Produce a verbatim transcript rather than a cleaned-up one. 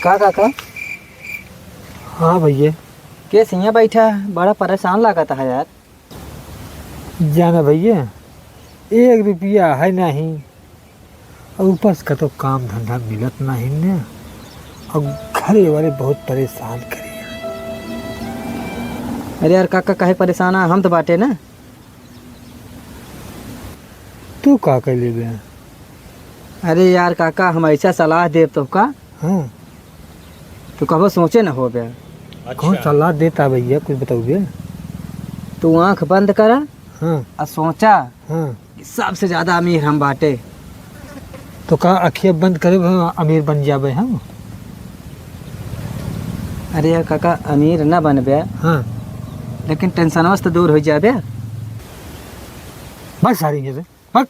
का काका? हाँ भइया। के सिया बैठा, बड़ा परेशान लागत है यार। जाना भइया, एक रुपया है नहीं, और ऊपर से कतो काम धंधा मिलत नहीं ने, और घरे वाले बहुत परेशान करिया। अरे यार काका, काहे परेशान है, हम तो बाटे ना। तू का कर लेबे? अरे यार काका, हम ऐसा सलाह देब तो का? हाँ। तू कबो सोचे न होबे। अच्छा। कौन सलाह देता भइया, कुछ बताओगे? तू आँख बंद करा। हाँ। और सोचा। हाँ। कि सबसे ज्यादा अमीर हम बाटे। तो का अखिया बंद करे भा अमीर बन जाबे हम? अरे यार काका, अमीर ना बनबे, हाँ। लेकिन टेंशनवा से तो दूर हो जाबे। बस सारी जैसे, बस।